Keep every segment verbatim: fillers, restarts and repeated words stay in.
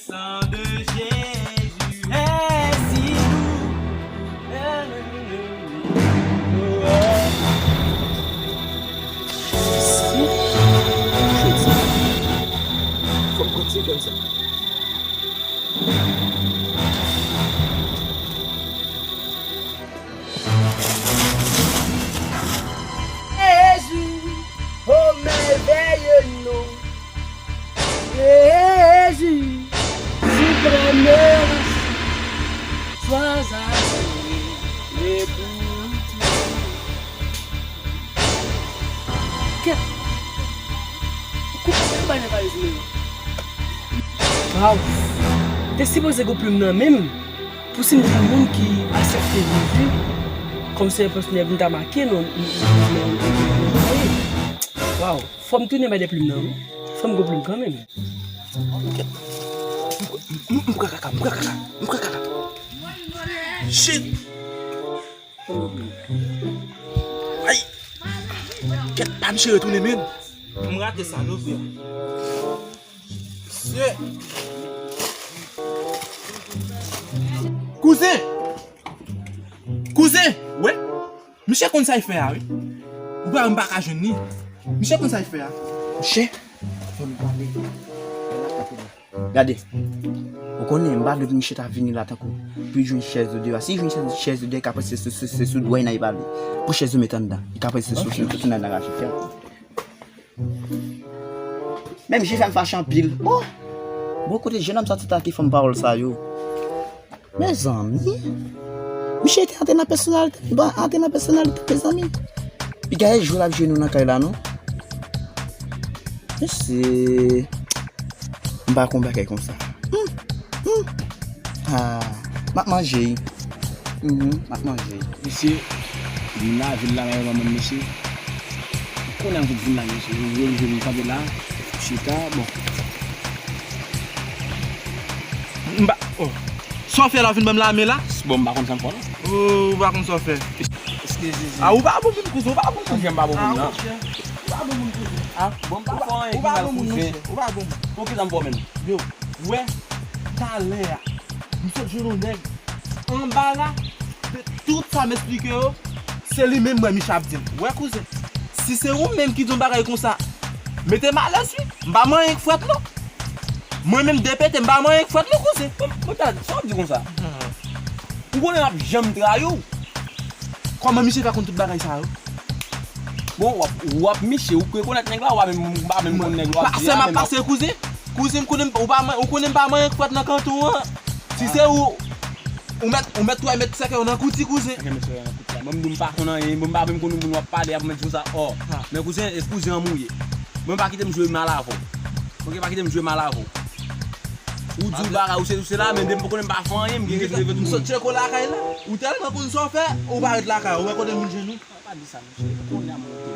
Sang de Jésus est si doux. Fò m kontinye konsa. Jésus, ô merveilleux nom. Jésus, suprême, sois adoré et pour toujours. Kèt! Ou koupe m pa nan valiz mwen. Waw! Te sipoze gen plim nan men m. Pou si m te moun ki aksepte Jezi kòm Seyè pèsonèl, m ta make non, non, non, non, non, non. Waw, fò m tounen bay de plim nan, wi. Fò m gen plim kanmenm. M, m, m pran kaka, m pran kaka, m pran kaka. Shit! Ay! Kèt, pa m chire tounen, men. M rate sa, non, frè. Mesye. Kouzen! Kouzen! Wè? Misye konn sa l fè a, wi. Ou pa, m pa ka jwenn li. Misye konn sa l fè a. Misye, fò nou pale. Gade. Ou konnen, m pa vle pou misye ta vini la tankou. Pou l jwenn chèz yo deyò. Si l jwenn chèz, chèz yo deyò, li ka panse se, se, se sou dwèt n al pale. Pou chèz yo met anndan. Li ka panse se sou, sou, sou nan rache fè. Menm Jezi fè m fache anpil. Oh! Bon, kote jennonm sa t atake fanm pawòl sa yo? Mezanmi! Misye te antre nan pèsonalite, li pa antre nan pèsonalite, mezanmi. Piga e jwe l ap jwe nou nan kay la, non? Mesye, m pa konn bagay konsa. Hmm, hmm. Ah, m ap manje. Mhm, m ap manje. Mesye, vin la, vin la, nan yon manman mesye. Kounye a m vin vin la, mesye. Yo, yo, yo, m kanpe la. Chita, bon. M pa, oh. Sa w fè la, w vin ban m lame la? Bon, m pa konn sa m fè, non. Oh, ou pa konn sa w fè. Eskize, Jezi. Ah, ou pa bon moun, kouzen, ou pa bon moun. Konfyans pa bon moun, non. Ah, monchè, ou pa bon moun, kouzen. Ah, bon, m pa fè anyen ki mal, kouzen. Ou pa bon moun, monchè. Ou pa bon moun. Poukisa m fè w menm? Yo, wè, talè a, m sot jwenn yon nèg anba la, tout sa m esplike yo, se li menm mwen Miche ap di m. Wè kouzen, si se ou menm ki di yon bagay konsa, mete m alèz wi. M pa manyen k frèt non. Mwen menm D P T, m pa manyen k frèt non kouzen. Bon, bon, sa w ap di konsa? Ou konnen m ap janm trayi w. Kòman Miche fè konn tout bagay sa yo? Bon, w ap, w ap Miche, ou rekonèt nèg la, ou pa menm, ou pa menm konn nèg la, w ap di a, men m ap pase kouzen. Kouzen, m konnen, ou pa, ou konnen m pa manyen k frèt nan kanton an. Si se ou, ou mèt, ou mèt twò mèt sèkèy nan kouti kouzen. Mwen m di m pa konn anyen, mwen m pa menm konn moun w ap pale a pou mwen di konsa, oh. Men kouzen, e kouzen an m ou ye. Mwen pa kite m jwe mal avè w. Ok, pa kite m jwe mal avè w. Ou di w bagay, ou se, ou se la, men depi m konnen m pa fè anyen, m gen rezon leve tout moun. M sot tcheko lakay la. Ou tèlman konn sa w fè, ou pa ret lakay, ou wè kote m vin jwenn ou. Pa di sa, mesye. Kounye a m moute.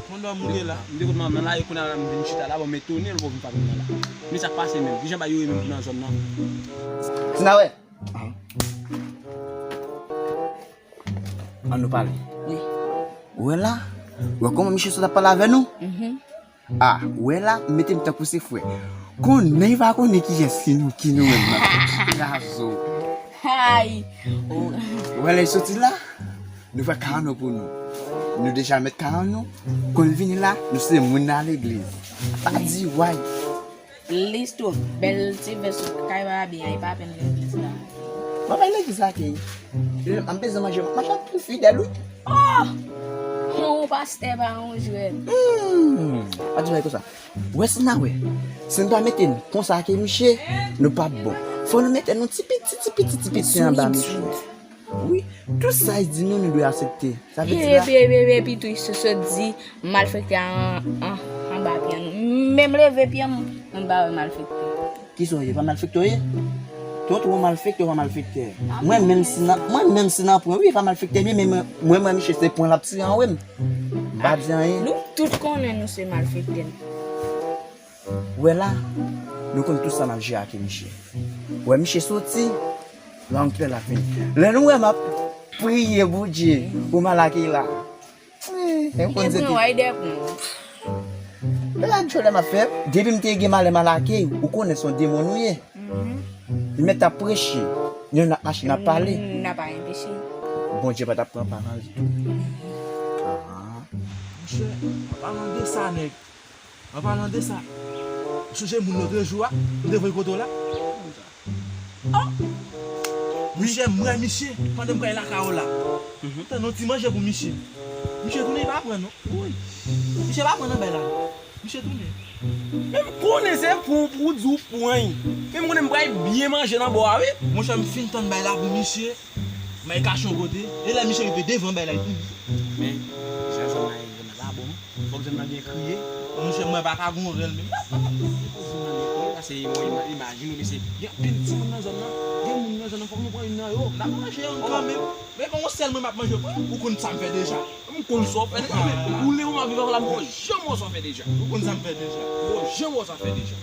Kounye a m moute la. M te kote manman la, e kounye a la, m vin chita la, bon, m etone, l wè w vin frape mwen la. Men sa k pase menm? Kijan bagay yo ye menm nan zòn nan? Tinawè. An nou pale. Wi. Ou wè la? Ou wè kòman misye sot ap pale avè nou? Mhm. Ah, ou wè la, mete m tankou se frè. Konnen pa konnen kiyès ki nou, ki nou menm nan. Krazo. Hay! Ou wè lè l soti la, nou fè karanno pou nou. Nou deja mèt karanno. Konn vini la, nou se moun nan legliz. Pa di way. Lis tou, bèl ti vès sou kay pa byen, e pa penn legliz la. Mwen bay legliz la ke. An bezwen manje, manje anpil fidèl wi. Oh! Yon pastè pa yon jwèt. Hmm, pa di bagay konsa. Wè si n a wè. Si n pa mete n konsa ke misye, nou p ap bon. Fò nou mete nou ti piti, ti piti, ti piti anba misye. Wi, tout sa y di nou, nou dwe aksepte. Sa vle di la. Epi, epi, epi tou, sot di malfektè a an, an, anba pye nou. Menm leve pye m, mwen pa wè malfektè. Kisa w ye? Pa malfektè w ye? Tout ou malfektè, ou pa malfektè. Mwen menm si nan, mwen menm si nan pwen, wi, pa malfektè, men, men mwen, mwen, mwen, misye se pwen l ap tire anwe m. M pa di anyen. Nou tout konnen nou se malfektè. Ou wè la, nou konn tout sa n ap jere ak misye. Ou wè misye soti, lang pè l ap vini. Lè nou wè m ap priye Bondye pou malak la. Wi, e konn se te. Lè la djòlè m ap fè, depi m te gen malè malak, ou konnen se yon demon nou ye. Li mèt ap preche. Nou n ap mache, n ap pale. N ap anpeche. Bondye pa t ap pran pa nan li tou. Ah. Monchè, an palan de sa, nèg. An palan de sa, ou sonje moun lòt jou a, m te voye kote w la? Oh! Monchè, m wè misye pandan m pral lakay ou la. M tann yon ti manje pou misye. Misye tounen, li pa pran non. Woy! Misye pa pran nan bay la. Misye tounen. Men m konnen se pou, pou w di w pran. Men m konnen m pral byen manje nan bò a, wi. Monchè, m fin tann bay la pou misye. M al kache yon kote. E lè misye rive devan bay la, li tounen. Men, jan zòn nan ye, zòn nan pa bon. Fòk zòn nan byen kriye. Monchè, mwen pa ka gon rèl menm. Fòk zòn nan byen kriye, paske mwen ima-, imajine w, mesye. Gen anpil timoun nan zòn nan. Gen moun nan zòn nan, fòk nou pran youn nan yo. N ap manje youn kanmenm. Men pa yon sèl mwen m ap manje, frè. Ou konn sa m fè deja. M konn sa w fè deja, men ou lè ou m ap viv avè w la, m poko janm wè sa w fè deja. Ou konn sa m fè deja. M poko janm wè sa w fè deja.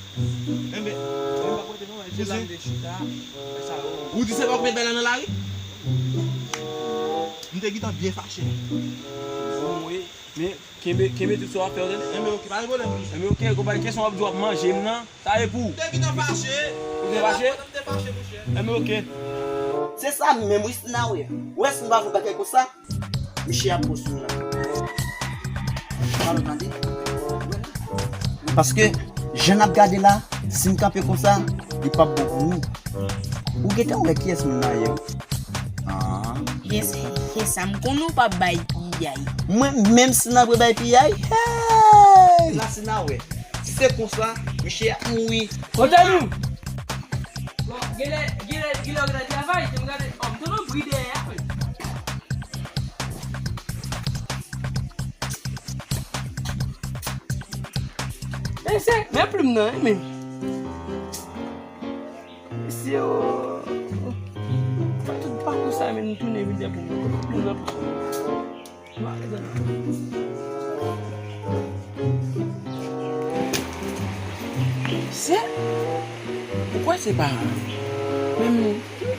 Enben, enben, pa kwete non, men se la m te chita, fè sa yo. Ou di se pa w k met bay la nan lari? M te gentan byen fache. Bon, wi. Men, kenbe, kenbe tout sa w ap fè yo, tande? Enben, oke, pa gen pwoblèm. Enben, oke, konprann kesyon w ap di w ap manje m nan, sa e pou ou. M te gentan fache. Ou te fache? M te fache, monchè. Enben, oke. Se sa menm, wi, Sina, wi. Ou wè si n pa fè bagay konsa, misye ap pran sou nou la. Pale, tande? Paske, jan n ap gade la, si n kanpe konsa, li p ap bon pou nou. Ou gentan wè kiyès moun nan ye, wi. Ah. Yes, yes, sa m konnen w p ap bay piyay. Mwen menm si n ap bay piyay? Hey! La si n a wè. Si se konsa, misye ap mouri. Kote nou? Bon, genlè, genlè, genlè w gentan travay, te m gade, oh, m tande yon bri dèyè a, wi. Men se, men plim nan, wi, men. Mesye, oh, oh. Fè tout pakou sa, men nou tounen vide pou mwen. Kote plim nan pou sa? Se, ou kwè se pa menm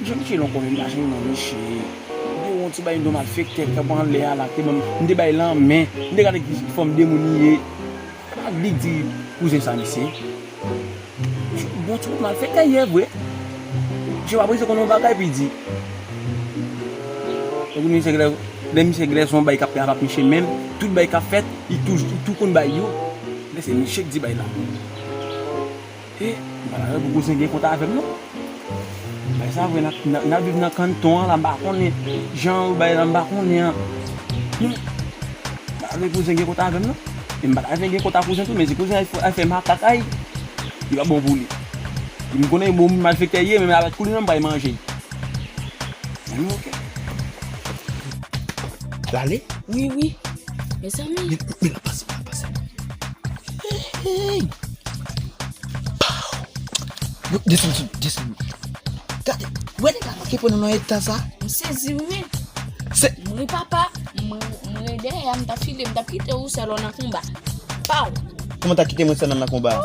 jan misye lon konnen m pa janm nan mesye. Ou gen yon ti bay yon malfektè k ap anlè a la, te ban m, m te bay lanmen, m te gade ki fòm de moun li ye. Epa li di kouzen sa misye. Bon, ti bout malfektè ye vre. Jewaprizan konn yon bagay pou l di. Tankou misye genlè, lè misye genlè se yon bagay k ap fè avèk misye menm, tout bagay k ap fèt, li tou, li tou konn bay yo. Men se misye k di bay la. E, m pa ta vle pou kouzen gen kont avè m non. Bay sa vre, n ap, n ap, n ap viv nan kanton an la, m pa konnen jan yo bay la, m pa konnen an. Hmm. M pa ta vle kouzen gen kont avè m non. E m pa ta vle gen kont ak kouzen tou, men si kouzen al fè, al fè makak, ay, li pa bon pou li. M konnen bon malfektè ye, men avèk kou li menm m pral manje. Ann oke. L ale? Wi, wi. Mezanmi. Men, men l ap pase, men l ap pase. Hey, hey. Pow! Yo, desann, desann, desann. Gade, wè nèg la manke pran nou nan eta sa. M sezi wi men. Se m ri papa, m, m ri dèyè a, m t ap file, m t ap kite ou sèl ou nan konba. Pow! Kòman w t ap kite mwen sèl nan konba?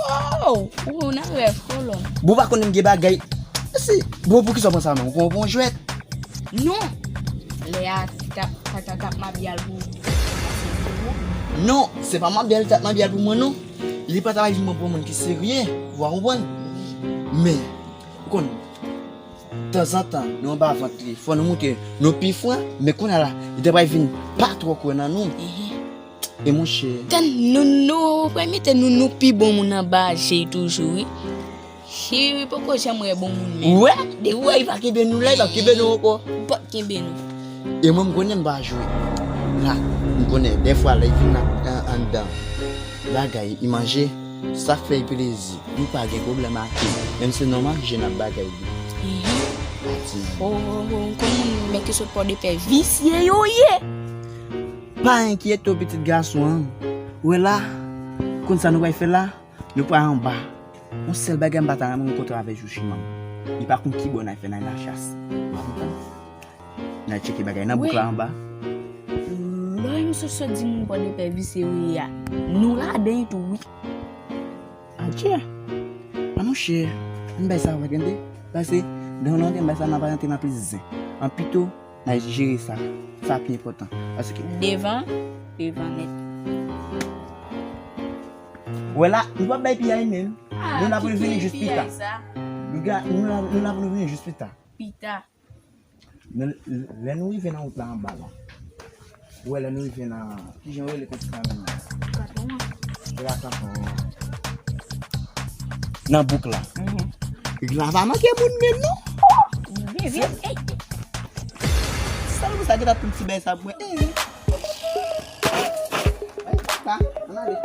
Oh! Ou nan rèv, kolòn. Bon, ou pa konnen m gen bagay. Mèsi. Bon, poukisa w pran sa nan men m? Ou pran, ou pran jwèt? Non. Lè a t ap, t ap, t ap mabyal pou ou. Non, se pa mabyal, li t ap mabyal pou mwen non. Li pa ta vin pran pou yon moun ki serye, ou pa konprann? Men, ou konn, tanzantan, nou anba vant li, fò nou montre nou pi fran, men kounye a la, li ta pral vin pa twò kwè nan nou. Mhm. E monchè. Tann nou, nou, premye te nou, nou pi bon moun anba je toujou, wi. Cheri, poko janm wè bon moun menm. Ou wè? Depi w wè, li pa kenbe nou la, li pa kenbe nou ankò. Li p ap kenbe nou. E mwen, m konnen m pa jwe. La, m konnen, dèfwa, lè l vin nan, an, anndan bagay, li manje, sa k fè l plezi. Nou pa gen pwoblèm ak li. Menm si nou manje n ap bagay li. Mhm. Ati. Oh, oh, oh, kòman moun men ki sot Pòdepè visye yo ye? Pa enkyete w, pitit gason an. Ou wè la, konn sa nou pral fè la? Nou pral anba. Yon sèl bagay m pa ta renmen kontre avèk Jouchiman. Li pa konn ki bò n al fè, n al lachas. N al tcheke bagay nan bouk la anba. Lè yon sòt sòt di moun Pòdepè visye yo ye a, nou ladan tou wi. Adje. A monchè, ann bay sa wè, tande. Pase, dan yon lòt, ann bay sa nan pa rantre nan plis zen. An pito, n al jere sa. Sa pi enpòtan. Paske devan, devan nèt. Wè la, nou p ap bay piyay menm. Ah, nou la pou l vini jis pita. Nou ga-, nou la, nou la pou nou vini jis pita. Pita. Lè nou rive nan wout la anba la. Ou wè lè nou rive nan, kijan yo rele kote sa menm nan? Katon an. Se la katon an. Nan bouk la. Mhm. Nèg la pa manke moun menm non. Vin, vin. Ey, ey. Sèl pou sa ki t ap tou ti bèy sa pou mwen. Ey. Ey, pa, ann ale.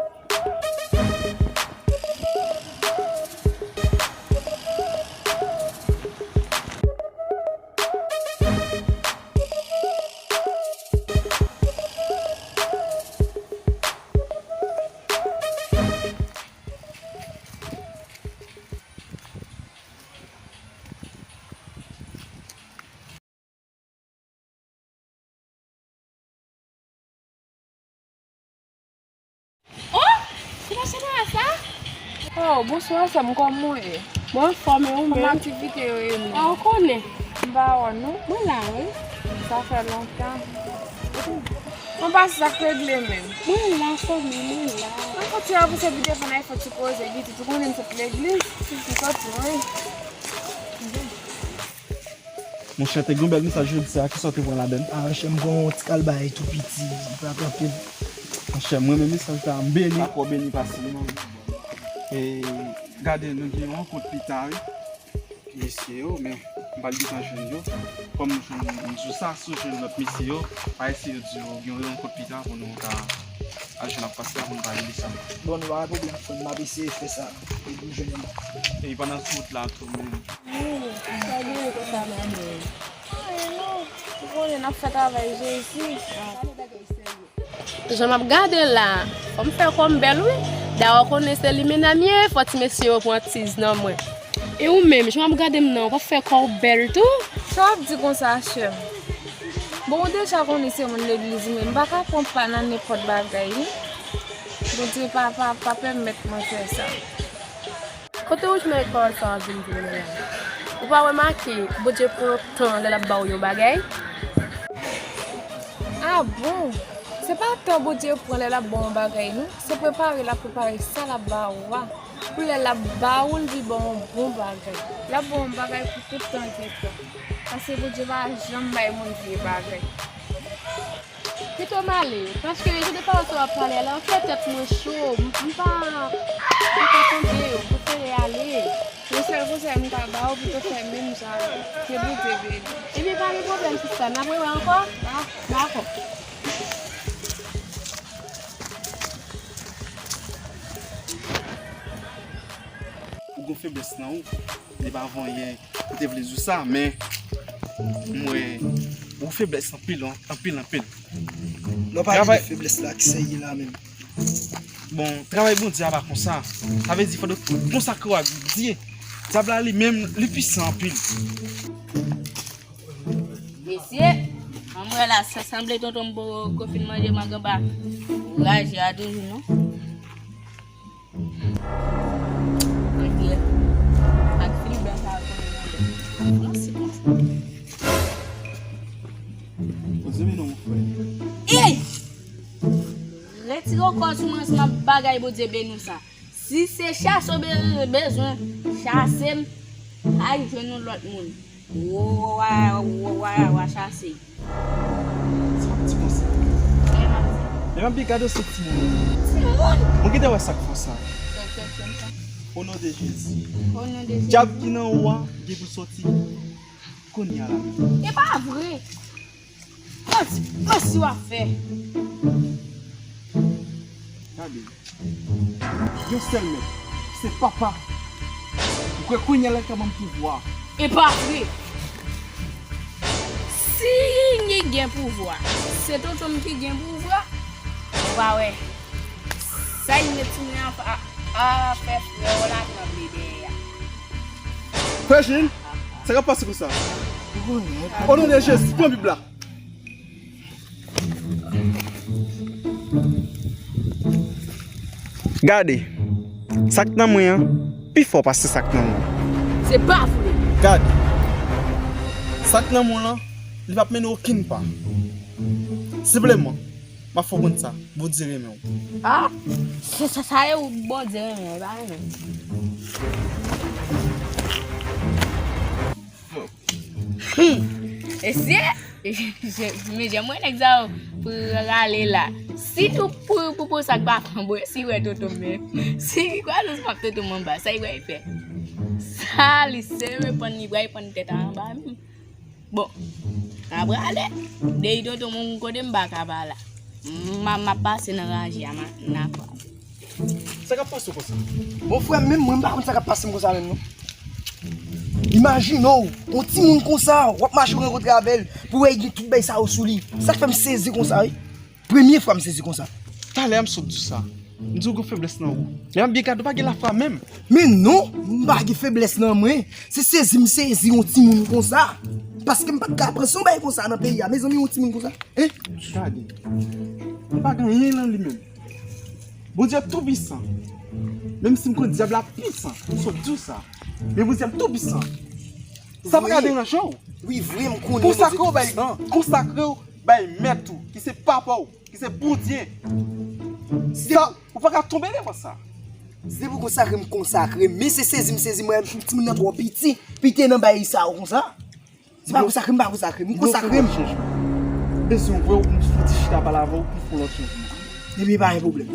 Oh! Se pa Chanara sa? Oh, bonswa, sè m, kòman w ye? Mwen anfòm, e ou menm? Kòman aktivite yo ye menm? Ah, ou konnen. M pa wè w non. Mwen la, wi. Sa fè lontan. Mwen pa sa k regle menm. Mwen la, fanmi, mwen la. Mwen fò ti avanse pi devan, n a fè ti koze, pitit, ou konnen m sot legliz, m sot lwen. Monchè, te gen yon bèl mesaj jodi sa, kisa w te pran ladann? Ah, monchè, m pran yon ti kalbay tou piti, li pa t anpil. Monchè, m renmen mesaj la, m beni. Pako beni pase non. E, gade, nou gen yon rankont pita, wi. Mesye yo, men m pa t gentan jwenn yo. Kòm m jwenn, m di w sa, si w jwenn lòt mesye yo, pa eseye di yo gen yon rankont pita pou nou ka al jwenn ak pastè a pou nou pale de sa. Bon, nou pa gen pwoblèm, frè m, m ap eseye fè sa, epi m jwenn li. E pandan sou wout la tou, men. Wi, sa genyen konsa, manmi. Anyen non. Ou konnen n ap fè travay Jezi. Jan m ap gade l la, fò m fè kò m bèl, wi. Dayè, ou konnen se li medam ye, fò ti mesye yo pran tiz nan mwen. E ou menm, jan m ap gade m nan, ou pa fè kò w bèl tou? Sa w ap di konsa, sè m? Bon, ou deja konnen se moun legliz mwen, m pa ka pran pa nan nenpòt bagay, wi. Bondye pa, pa, pa pèmèt mwen fè sa. Kote ou jwenn avèk pawòl sa w ap vin di mwen la? Ou pa remake Bondye pran tan lè l ap ba w yon bagay? Ah bon? Se pa tan Bondye pran lè l ap ba w yon bagay, non. Se prepare l ap prepare sa l ap ba ou a. Pou lè l ap ba ou l, li ba w yon bon bagay. L ap ba w yon bagay pou tout tan gen tan. Paske Bondye pa janm bay moun vye bagay. Pito m ale, paske jan de pawòl sa w ap pale a la, fè tèt mwen cho, m, m pa, m pa tande yo, m prefere ale. Yon sèl konsèy m ka ba w, pito fè menm jan, ke Bondye beni. Ebyen, pa gen pwoblèm, sista, n ap rewè ankò? Dakò. Ou gon feblès nan ou, li pa vanyen, m te vle di w sa, men m wè ou feblès anpil, anpil, anpil. Non, pa di feblès la, ki sa ye la menm? Bon, travay Bondye a pa konsa. Sa vle di fò nou konsakre w ak Bondye. Dyab la li menm, li pwisan anpil. Mesye, an m wè la, sa sanble tonton m poko fin manje mango ba. Raje a toujou non. Ok. Ak fil blan sa yo konnen nan lè. Fransi konsa. Bondye beni w, mon frè. Ey! Retire w kò sou mwen ansanm ak bagay Bondye beni w sa. Si se chase w be-, bezwen chase m, al jwenn yon lòt moun. Ou, ou, ou, ou, ou, ou chase. Sa w ap di konsa? Sa m ap di? Men m ap di gade w se timoun. Timoun? Mwen gentan wè sa k fè w sa. Kèk, kèk, kèk, kèk. O non de Jezi. O non de Jezi. Dyab ki nan ou a, gen pou l soti kounye a la menm. E pa vre. Manti, manti w ap fè. Gade. Yon sèl mèt, se papa. Ou kwè kounye a l ka ban m pouvwa? E pa vre. Si li gen pouvwa, se tonton m ki gen pouvwa. Ou pa wè. Sa y met sou mwen an, a, a fè frè w la tranble dèyè a. Frè Jin, sa k ap pase konsa? O non de Jezi, pran Bib la. Gade, sa k nan mwen an pi fò pase sa k nan ou. Se pa vre! Gade, sa k nan mwen lan, li p ap mennen okenn pa. Senpleman, m ap fè w konn sa, Bondye renmen w. Ah, se sa, sa e ou Bondye renmen, li pa renmen m. Hmm. Mesye, men jan mwen nèg sa yo pou rale la. Si tou pou pou pou sa k pa fè bon, si wè toto men. Si kwa se pa toto mwen ba, sa i wè fè. Sa li se repann li bra, repann tèt anba menm. Bon, apre ale, deyi toto mwen kote m pa ka pa la. M a m ap pase nan raje a, m a n a kwa. Sa k ap pase w konsa? Bon, frè m, menm mwen, m pa konn sa k ap pase m konsa menm, non. Imajine w, yon timoun konsa, w ap mache, w rankontre avè l, pou w wè l gen tout bagay sa yo sou li. Sa k fè m sezi konsa, wi. Premye fwa m sezi konsa. Talè a m sot di w sa. M di w gen feblès nan ou. Lè m ap byen gade w, pa gen lafwa menm. Men non, m pa gen feblès nan mwen. Se sezi m sezi yon timoun konsa. Paske m pa t ka pran se yon bagay konsa nan peyi a. Mezanmi, yon timoun konsa. Hein? Gade. M pa gen anyen nan li menm. Bondye ap tou pisan. Menm si m konn dyab la pisan, m sot di w sa. Men Bondye ap tou pisan. Sa pa ka deranje w. Wi, vre, m konnen Bondye tou pisan. Konsakre w bay, konsakre w bay mèt ou, ki se papa w, ki se Bondye. Sa, ou pa ka tonbe devan sa. Se pou konsakre m konsakre, men se sezi m sezi mwen, timoun nan twò piti, pite nan bagay sa yo konsa. Se pa konsakre m, pa konsakre m, konsakre m. Bezwen wè w pou m fouti chita pale avè w pou fè yon lòt chanjman. Ebyen, pa gen pwoblèm.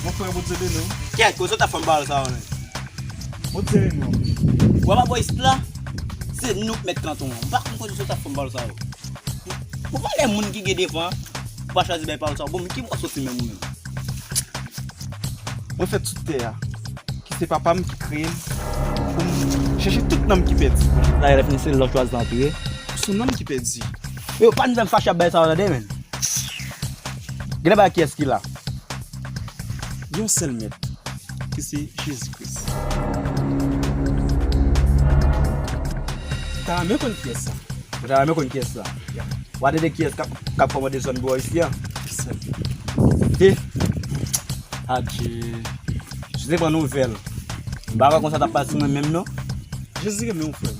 Mon frè, Bondye beni w. Kèt, kote w t ap fè m pale sa yo, men? Bondye beni w. Wè pa bò isit la, se nou k mèt kanton an. M pa konn kote w t ap fè m pale sa yo. Ou pa lè moun ki gen devan, ou pa chwazi bay pawòl sa yo. Bon, men ki bò w soti menm ou menm? Mwen fèt sou tè a, ki se papa m ki kreye m, pou m chèche tout nanm ki pèdi. Dayè, lè fini se lè w chwazi antre. Sou nanm ki pèdi. Yo, pa n fè m fache ap bay sa yo tande, men. Genlè pa kiyès ki la. Gen yon sèl mèt, ki se Jezi Kris. Ta renmen konn kiyès sa. Ou ta renmen konn kiyès sa. W a tande kiyès k ap, k ap kòmande zòn bò isi a? Kisa? Te. Adje. Si w te pran nouvèl, m pa kwè konsa t ap pase mwen menm non. Jezi renmen w, frè m.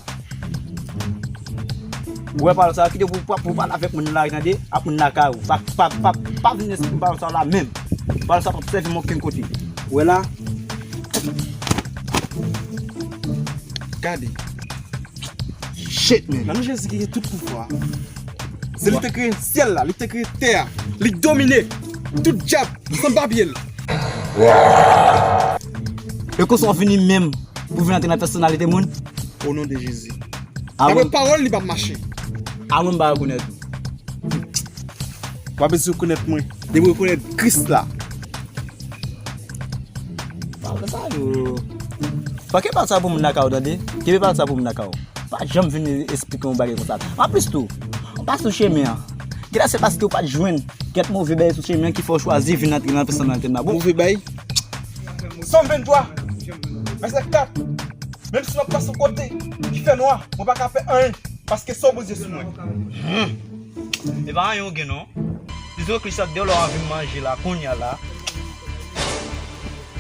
Ou wè pawòl sa a, kite pou, pou, pou pale avèk moun nan lari, tande, ak moun lakay ou. Pa, pa, pa, pa vin esplike m pawòl sa a la menm. Pawòl sa a p ap sèvi m okenn kote. Ou wè la? Gade. Shit, man. Nan non Jezi ki gen tout pouvwa. Se li te kreye syèl la, li te kreye tè a. Li domine tout dyab, sanba pye l. E konsa w vini menm pou vin antre nan pèsonalite moun? O non de Jezi. Dapre pawòl li p ap mache. A mwen m pa rekonèt ou. W ap bezwen rekonèt mwen. Depi w rekonèt Kris la. Pawòl sa yo. Fò ke pawòl sa pou moun lakay ou tande. Kenbe pawòl sa pou moun lakay ou. Pa janm vin esplike yon bagay konsa. Anplis tou, ou pa sou chemen an. Genlè se paske ou pa t jwenn kèk move bagay sou chemen an ki fè w chwazi vin antre nan pèsonalite m la. Bon. Move bagay. Sòm venntwa, vèsè kat. Menm si m ap pase yon kote ki fè nwa, mwen pa ka fè anyen, paske san Bondye sou mwen. Hmm. E pa anyen ou gen non. Jezi Kris ap di w lè w anvi manje la, kounye a la.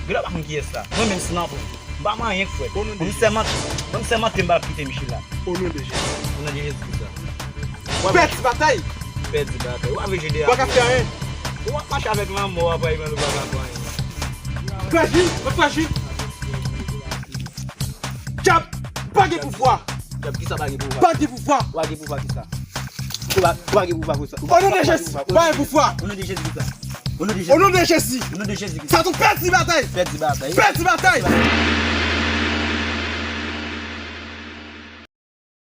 Genlè w pa konn kiyès sa. Mwen menm si nan pran. M pa manyen k fwèt. Mwen sèmante, mwen sèmante m pa kite Michel la. O non de Jezi. O non de Jezi Kris la. Pèdi batay. Pèdi batay. W ap veje de. W pa ka fè anyen. Ou ap mache avèk lanmò, w ap pran ou pa ka fè anyen. Frajil, mwen frajil. Dyab, pa gen pouvwa. Dyab, kisa pa gen pouvwa? Pa gen pouvwa. Ou pa gen pouvwa kisa? Ou pa, ou pa gen pouvwa pou sa. O non de Jezi, pa gen pouvwa. O non de Jezi kisa? O non de Jezi. O non de Jezi. O non de Jezi kisa? Sa tou pèdi batay. Pèdi batay. Pèdi batay.